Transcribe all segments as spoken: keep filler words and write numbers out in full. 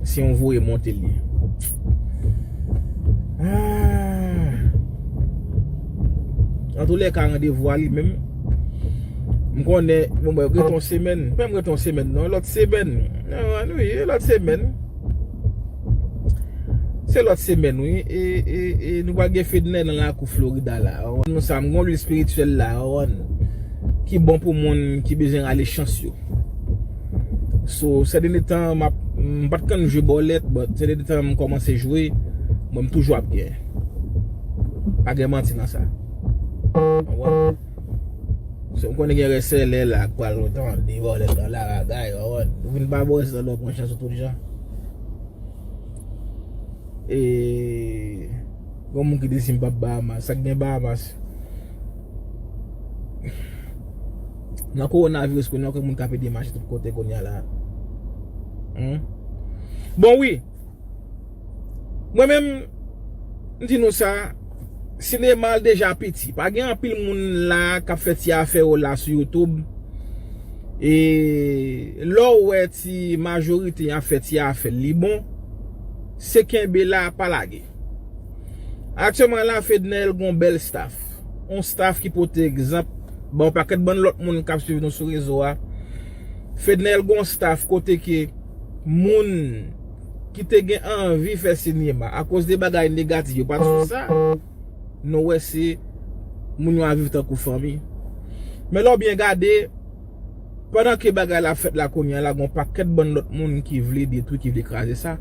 Se yon voye monte li. Ah. Antoulèka, randevou a li menm. M konnen, bon, mwen rete yon semèn. Mwen rete yon semèn, non, lòt semèn. Non, wi, lòt semèn. Se lòt semèn, wi. E, e, e nou pral gen Fednèl nan lakou Florida la. Nou sa, m gon lwil espirityèl la, ki bon pou moun ki bezwen rale chans yo. So, sè dènye tan, m ap, m pa t konn jwe bòlèt, but sè dènye tan m kòmanse jwe, mwen m toujou ap gen. Pa gen manti nan sa. Ou konprann? So, m konnen gen rèsèlè la k pral tande bòlèt nan la bagay, ou konprann? Ou vin pa bòlèt nan lòt pran chans ou tout jan. E, gon moun ki di si m p ap Bahamas, sa k gen Bahamas? Nan kowonaviris kounye a, gen moun k ap ede mache tout kote kounye a la. Hmm? Bon, wi. Mwen menm, m di nou sa, sinema l deja piti. Pa gen anpil moun la k ap fè ti afè yo la sou YouTube. E lè w wè ti majorite ap fè ti afè l, li bon, se kenbe la, pa lage. Aktyèlman la, Fednèl gon bèl staff. On staff ki pote egzanp ba yon pakèt bann lòt moun k ap swiv nou sou rezo a. Fednèl gon staff kote ke moun ki te gen anvi fè sinema akoz de bagay negatif yo pa t sou sa. Nou wè se moun yo ap viv tankou fanmi. Men lè w byen gade, pandan ke bagay la ap fèt la kounye a la, gon pakèt bann lòt moun ki vle detwi, ki vle kraze sa.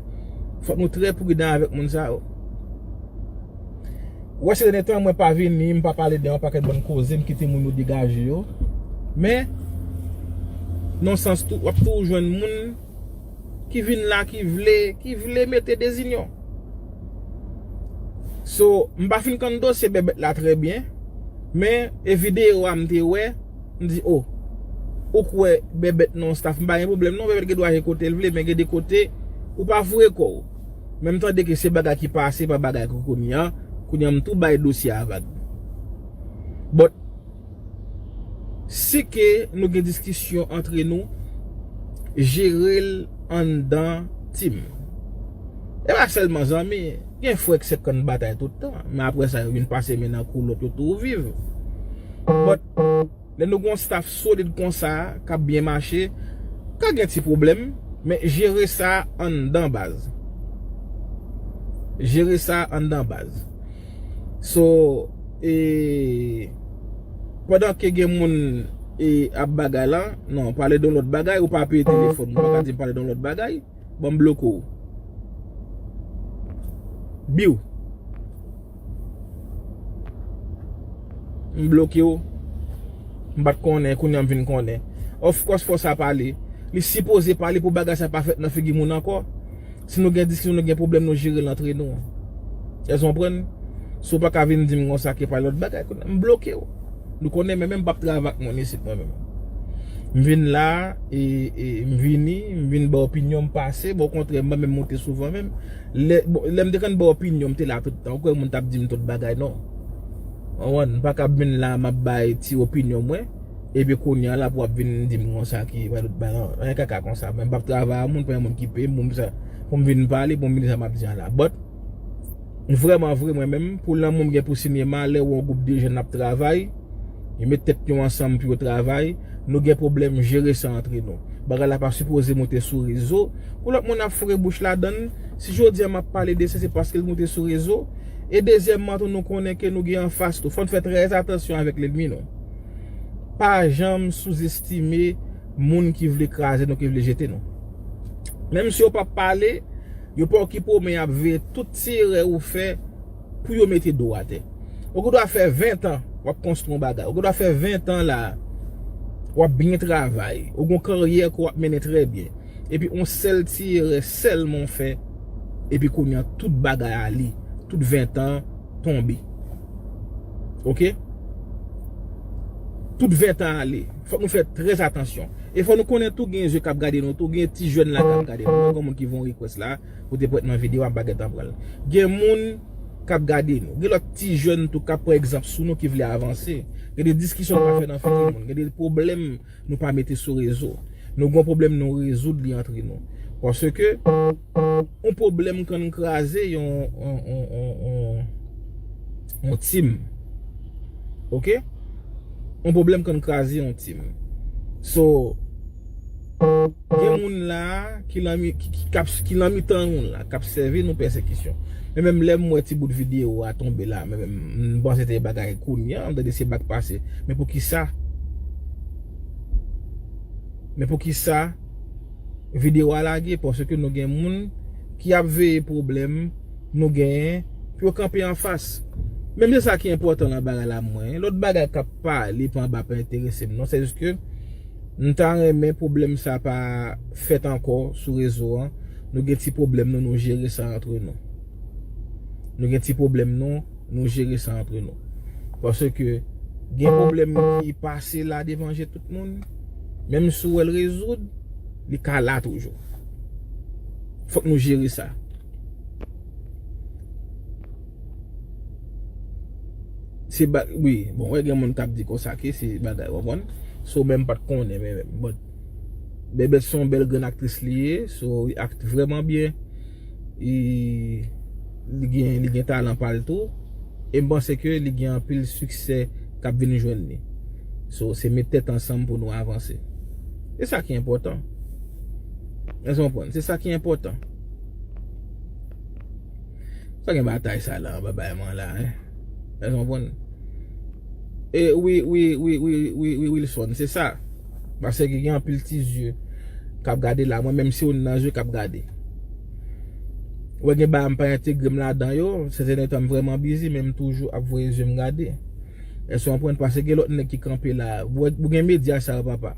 Fòk nou trè pridan avèk moun sa yo. Ou wè, sè dènye tan, mwen pa vini, m pa pale de yon pakèt bann koze, m kite moun yo degaje yo. Men, nan sans tou, w ap toujou jwenn moun ki vin la, ki vle, ki vle mete dezinyon. So, m pa fin konn dosye Bèbèt la trè byen, men e videyo a m te wè, m di, oh, ou kwè Bèbèt nan yon staff, m pa gen pwoblèm non, Bèbèt gen dwa je kote l vle, men gen de kote, ou pa foure kò w. Men m tande ke se bagay ki pase, pa bagay ki kounye a, kounye a m tou bay dosye a vag. But, si ke nou gen diskisyon antre nou, jere l anndan team. E pa sèlman zanmi, gen frè k sèk konn batay tout tan, men apre sa yo vin pase men nan kou lòt yo tou viv. But, lè nou gon staff solid konsa, k ap byen mache, ka gen ti pwoblèm, men jere sa anndan baz. Jere sa anndan baz. So, e, pandan ke gen moun, e, ap bagay la, non, pale de yon lòt bagay, ou pa peye telefòn, ou pa ka di m pale de yon lòt bagay, ban m bloke w. Biw. M bloke w. M pa t konnen, kounye a m vin konnen. Of course, fò sa pale. Li sipoze pale pou bagay sa pa fèt nan figi moun ankò. Si nou gen diskisyon, nou gen pwoblèm, nou jere l antre nou. Èske w konprann? Si w pa ka vin di m konsa ke pale lòt bagay, kounye a m bloke w. Nou konnen, men menm m p ap travay ak moun isit, mwen menm. M vin la, e, e, m vini, m vin ba opinyon m pase, bon, okontrè, m pa menm monte souvan menm. Lè, bon, lè m te konn ba opinyon, m te la tout tan. Ou kwè moun t ap di m tout bagay, non. Ou konprann? M pa ka vin la, m ap bay ti opinyon mwen, epi kounye a la pou w ap vin di m konsa ki pa tout bagay, non. Anyen kaka konsa. Men m p ap travay a moun, pa gen moun ki peye m pou m sa, pou m vin pale, pou m vin di sa m ap di a la. But, vrèman vre, mwen menm, pou lanmou m gen pou sinema, lè w wè yon gwoup de jèn ap travay, yo met tèt yo ansanm pou yo travay, nou gen pwoblèm, jere sa antre nou. Bagay la pa sipoze monte sou rezo, pou lòt moun ap foure bouch ladann. Si jodi a m ap pale de sa, se paske l monte sou rezo. E dezyèmman tou, nou konnen ke nou gen anfas tou. Fò n fè trè atansyon avèk lènmi nou. Pa janm souzestime moun ki vle kraze nou, ki vle jete nou. Menm si yo p ap pale, yo pa okipe w, men y ap veye tout ti erè ou fè pou yo mete do w atè. Ou gen dwa fè ven tan w ap konstwi yon bagay. Ou gen dwa fè ven tan la, w ap byen travay. Ou gen yon karyè ke w ap mennen trè byen. Epi yon sèl ti erè sèlman w fè, epi kounye a tout bagay ale, tout ven tan tonbe. Oke? Tout ven tan ale. Fòk nou fè trè atansyon. E fò nou konnen tou gen zye k ap gade nou tou, gen ti jèn la k ap gade nou. Mwen gen moun ki voye yon request la, ou te pou wè nan videyo a, m pa gentan pran l. Gen moun k ap gade nou. Gen lòt ti jèn tou k ap pran egzanp sou nou ki vle avanse. Gen de diskisyon nou pa fè nan figi moun. Gen de pwoblèm nou pa mete sou rezo. Nou gen yon pwoblèm nou rezoud li antre nou. Paske yon pwoblèm konn kraze yon, yon, yon, yon, yon, yon team. Oke? Yon pwoblèm konn kraze yon team. So, gen moun la ki lan mi-, ki, ki, k ap, ki lan mitan nou la, k ap sèvi nou pèsekisyon. Men menm lè m wè ti bout videyo a tonbe la, men menm m panse te bagay kounye a, m tande se bak pase. Men poukisa? Men poukisa videyo a lage? Paske nou gen moun ki ap veye pwoblèm nou genyen pou yo kanpe anfas. Menm se sa ki enpòtan nan bagay la mwen. Lòt bagay k ap pale pa anba pa enterese m non. Se jis ke m ta renmen pwoblèm sa pa fèt ankò sou rezo an. Nou gen ti pwoblèm nou, nou jere sa antre nou. Nou gen ti pwoblèm nou, nou jere sa antre nou. Paske gen pwoblèm ki pase la devan je tout moun. Menm si w wè l rezoud, li ka la toujou. Fòk nou jere sa. Se ba-, wi, bon, wè gen moun k ap di konsa ke se bagay, w konprann? So, menm pa t konnen, men, men, but, Bèbèt se yon bèl grenn aktris li ye, so, li akte vrèman byen. E, li gen, li gen talan pa l tou. E m panse ke li gen anpil siksè k ap vin jwenn li. So, se met tèt ansanm pou nou avanse. E sa ki enpòtan. Èske w konprann? Se sa ki enpòtan. Sa gen batay sa la, anba bay mwen la, hein? Èske w konprann? E wi, wi, wi, wi, wi, wi, Wilson, se sa. Paske gen anpil ti zye k ap gade la. Mwen menm se youn nan zye k ap gade. Ou wè gen bagay m pa entegre m ladan yo, se tènètan m vrèman bizi, men m toujou ap voye zye m gade. Èske w konprann? Paske gen lòt nèg ki kanpe la. Ou wè, ou gen medya sa yo, papa.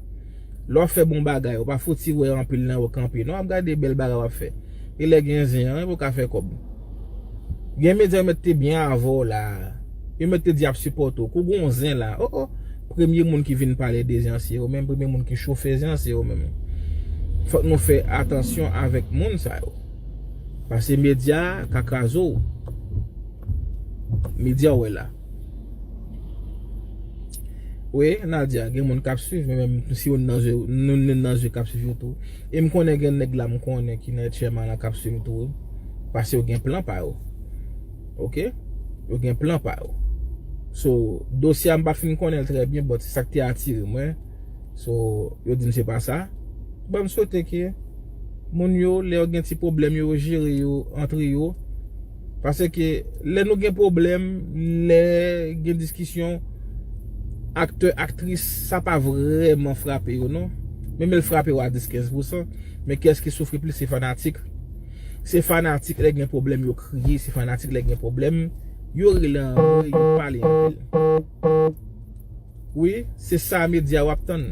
Lè w ap fè bon bagay, ou pa fouti wè anpil nan yo kanpe. Non, w ap gade bèl bagay w ap fè. E lè gen zen an, ou ka fè kòb. Gen medya yo mèt te byen avè w la. Yo mèt te di y ap sipòte w. Kou gon zen la. Oh, oh. Premye moun ki vin pale de zen an se yo menm. Premye moun ki chofe zen an se yo menm. Fòk nou fè atansyon avèk moun sa yo. Paske medya ka kraze w. Medya w wè la. Wi, Nadia, gen moun k ap swiv, men menm si youn nan zye, nou, nou nan zye k ap swiv yo tou. E m konnen gen nèg la m konnen ki nan H M A la k ap swiv m tou, wi. Paske yo gen plan pa yo. Oke? Yo gen plan pa yo. So, dosye a m pa fin konnen l trè byen, but se sa k te atire mwen. So, yo di m se pa sa. Bon, m swete ke moun yo, lè yo gen ti pwoblèm yo, yo jere yo antre yo. Paske lè nou gen pwoblèm, lè gen diskisyon, aktè, aktris, sa pa vrèman frape yo, non. Men, men l frape yo a dis kenz pousan. Men kiyès ki soufri plis? Se fanatik. Se fanatik lè gen pwoblèm, yo kriye. Se fanatik lè gen pwoblèm, yo rele anmwe, yo pale anpil. Wi, se sa medya w ap tann.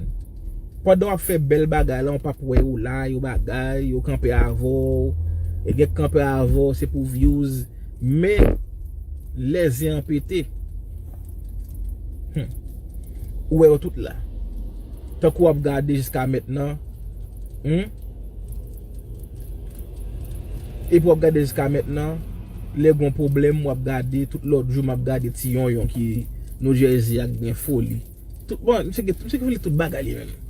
Pandan w ap fè bèl bagay la, w p ap wè yo la, yo bagay, yo kanpe avè w. E gen k kanpe avè w, se pou views. Men, lè zen an pete, hmm, ou wè yo tout la. Tankou w ap gade jiska mentnan, hmm? Epi w ap gade jiska mentnan, lè gon pwoblèm, w ap gade, tout lòt jou, m ap gade ti yonyon ki New Jersey ak gen foli. Tout, bon, misye gen, misye gen foli tout bagay li menm.